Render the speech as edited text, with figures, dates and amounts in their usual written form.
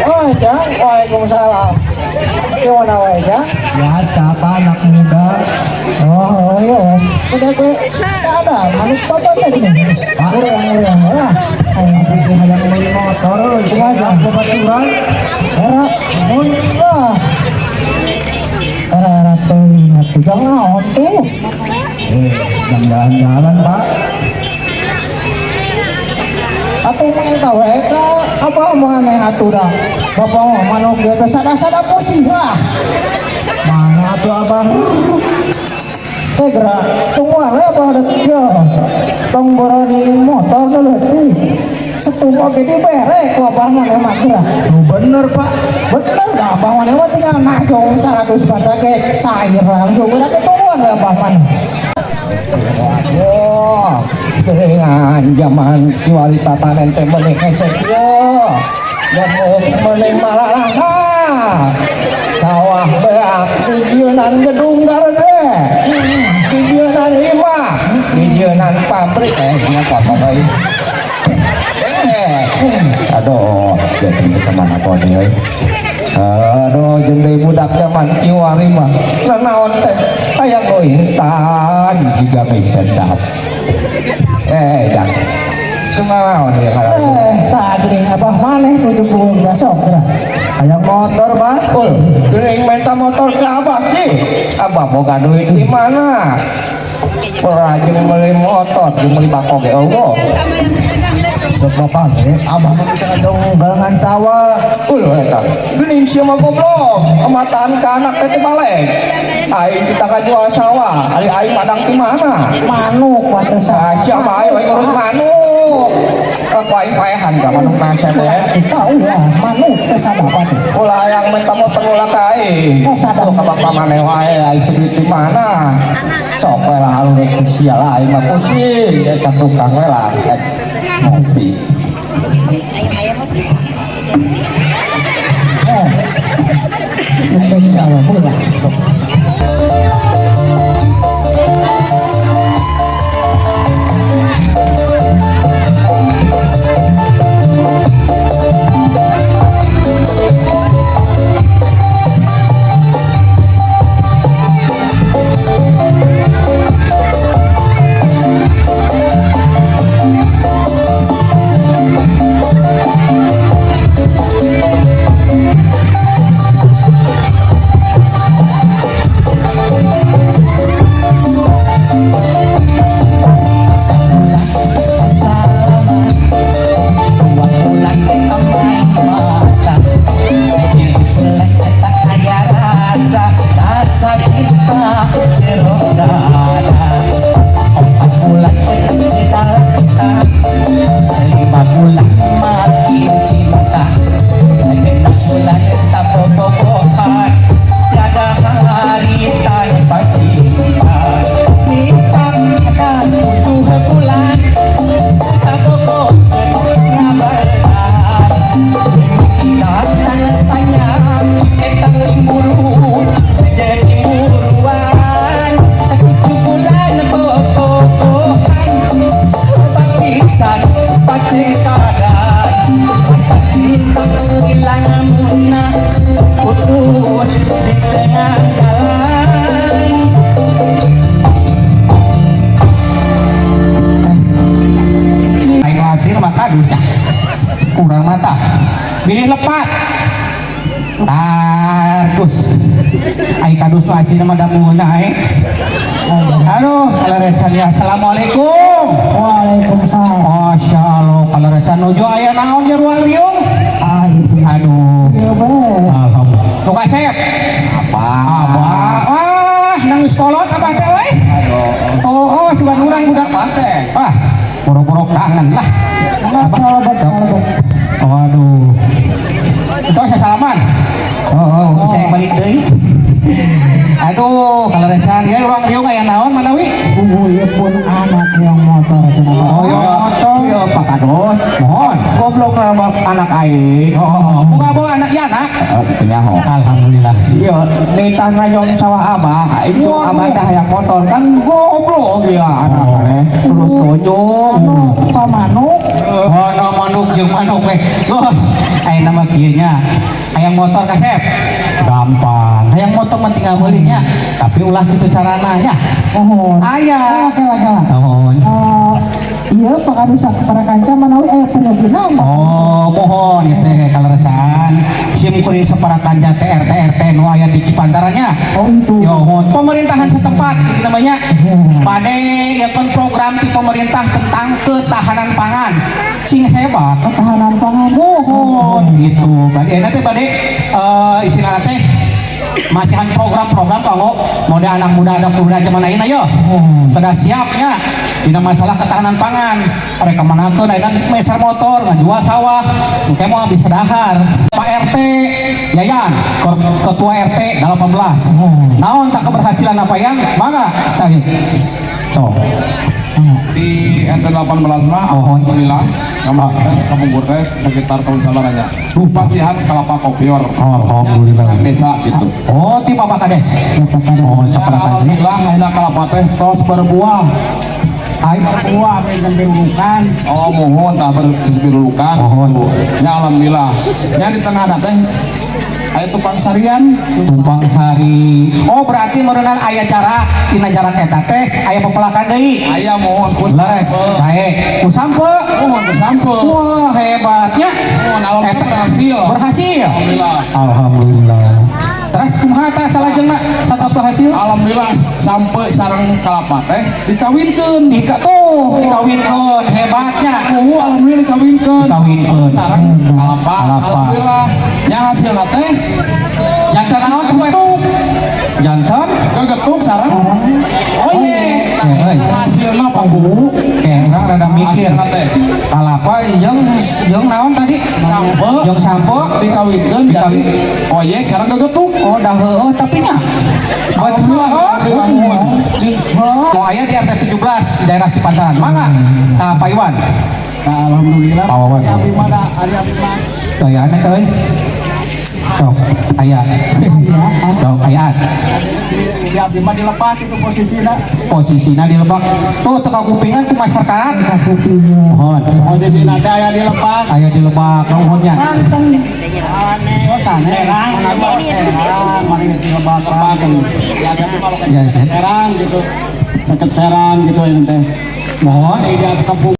Oh, Jang, waalaikumsalam. Gimana wae, Jang? Biasa, Pak, anak muda. Oh, oh iya. Udah gue sada, manuk bapak teh gini. Pak. Urang urang lah. Ayo, Abdi hayang meuli motor, Kumaha, Jang? Babaturan. Era, Mun lah. Era era teuing atuh Jang naon tuh? Sedang jalan-jalan, Pak. Atuh minta wae ka abah maneh atuh dah. Bapak mah manuk dia teh sada-sada pusing lah. Mana tuh abah? Teh gerak, tungguan we abah dek ieu. Tong boroning motor nu leutik. Setum oge dibere ku abah maneh mah gerak. Oh, bener, Pak. Bener dah abah maneh mah tinggal najong 100 bata ge cair langsung. Gerak ge tungguan we abah maneh. Wah, dengan zaman kiwari tatanen teh meuni hese ieu. Gemuk meuni malarasa. Sawah beak dijieunnan gedung garede. Dijieunnan imah, dijieunnan pabrik nya kotor euy. Aduh, jadi ke mana kau euy? Aduh, jeung deui budak zaman kiwari mah. Nanaon teh hayang nu instan jiga mie sedap. Jang. Kunaon ieu ngaran? Tah geuning abah maneh tuh jempol sok gerak. Hayang motor, Bah. Ul, geuning minta motor ke abah sih. Abah boga duit di mana? Ora jeung meuli motor, jeung meuli bako ge eueuh. Cek bapak nih, abah mah bisa ngajonggalangan sawah. Ul, eta. Geuning sia mah goblok. Amataan ka anak teh teu balik. Aing kita ngajual sawah, ari aing madang di mana? Manuk wae Ah, siapa ayo aing ngurus manuk. Aku aing paehan ka manuk nase teh. Tahu lah, manuk teh sadapa teh. Ulah yang minta motor ulah ka aing. Eh, sadar. Tuh ka bapak maneh wae aing seduit di mana? Sok we lah alus sia lah aing mah pusing. Ka tukang we lah. Ngopi. Eh. Jempol sawah bola. Kurang mata pilih lepat kardus ai kardus tuh asli nama damuhna eh. Aduh kaleresan ya, assalamualaikum. Waalaikumsalam. Masya Allah kaleresan nuju aya naon di ruang riung. Ah itu. Aduh. Iya be. Alhamdulillah. Nu kasep. Apa? Apa? Ah, nangis kolot abah teh we. Aduh. Oh, oh, sugan urang budak Apa teh? Ah, boro-boro kangen lah. Abah, abah, abah. Waduh. Itu saya salaman. Oh, oh, saya balik deui. Aduh, kaleresan ya ruang riung aya naon manawi? Ieu pun anak yang motor cenah. Oh, ya motor. Iya, Pak Kadus. Mohon. Goblok nama anak aing. Oh, buka-buka anak ya anak. Oh, nyaho. Alhamdulillah. Iya, nitah ngajong sawah abah, itu Waduh. abah teh hayang motor kan goblok ya anak aneh. Terus tunjuk. Anu, pamanuk. Oh, no manuk jeung manuk we. Gus, Aya nama kieu nya. Hayang motor kasep. Gampang. Hayang motor mah tinggal meuli nya. Tapi ulah kitu carana nya. Mohon. Aya. Kela kela kela. Mohon. Eh, iya Pak Kadus para kanca manawi aya periogina. Oh, mohon ieu teh kaleresan. Sim kuring sapara kanca teh RT RT nu aya di Cipantaran nya. Oh itu. Yo, mohon pemerintahan setempat itu namanya. Bade ya kan program di pemerintah tentang ketahanan pangan. Sing hebat. Ketahanan pangan. Mohon gitu. Bade nanti bade istilahna teh masihan program-program kanggo mode anak muda zaman ayeuna yo. Kedah siapnya dina masalah ketahanan pangan. Mereka manakeun ayeuna meser motor ngajual sawah, engke moal bisa dahar. Pak RT Yayan, Ketua RT 18. Naon tak keberhasilan apa yan? Mangga saya. So, Di RT 18 mah Mohon. alhamdulillah kamar teh kapungkur teh sekitar tahun sabaranya pasihan kelapa kopior. Alhamdulillah. Desa gitu. Oh, ti Bapak Kades. Oh, Ya, saparakan. alhamdulillah ayeuna kelapa teh tos berbuah. Ai Buah apa yang. Oh, mohon tah berbirukan. Mohon. Ya alhamdulillah nya di tengah teh aya tumpang sarian. Tumpang sari. Oh, berarti meureunan aya jarak, dina jarak eta teh aya pepelakan deui. Aya, mohon ku Leres, sae. Ku sampe. Mohon ku sampe. Wah, hebatnya. Mohon, alhamdulillah Eta- berhasil. Berhasil. Alhamdulillah. Alhamdulillah. Terus kumaha tah salajengna satos berhasil? Alhamdulillah sampai sareng kalapa teh dikawinkeun. Dika tuh dikawinkeun, hebatnya. Oh, alhamdulillah dikawinkeun. Dikawinkeun. Sareng kalapa. Kalapa. Alhamdulillah. Nya hasilna teh Janten naon tuh eta? Janten gegetuk sareng oyek. Nah, Eh, eta hasilna Pak Kuwu. Kayak urang rada mikir. Hasilna teh Kalapa jeung jeung naon tadi? Sampe. Jeung sampe. Dikawinkeun jadi oyek sareng gegetuk. Oh, dah heueuh tapi nya. Alhamdulillah, alhamdulillah, muhun. Mau aya di RT 17 daerah Cipantaran. Mangga. Nah, Pak Iwan. Nah, alhamdulillah. Pak Wawan. Ari abi mah da, ari abi mah. Gayana teh euy. Sok, aya. Sok, ayaan. Di abi mah di lebak itu posisinya. Posisina di lebak. Tuh teu kakupingan ku masyarakat. Mohon. Posisina teh aya di lebak. Aya di lebak, nuhun nya. Banten. Oh, sana. Serang, mana Serang, mari di lebak lebak. Ya abi mah Ya, Serang gitu. Seket Serang gitu ini teh. Mohon. Di kampung.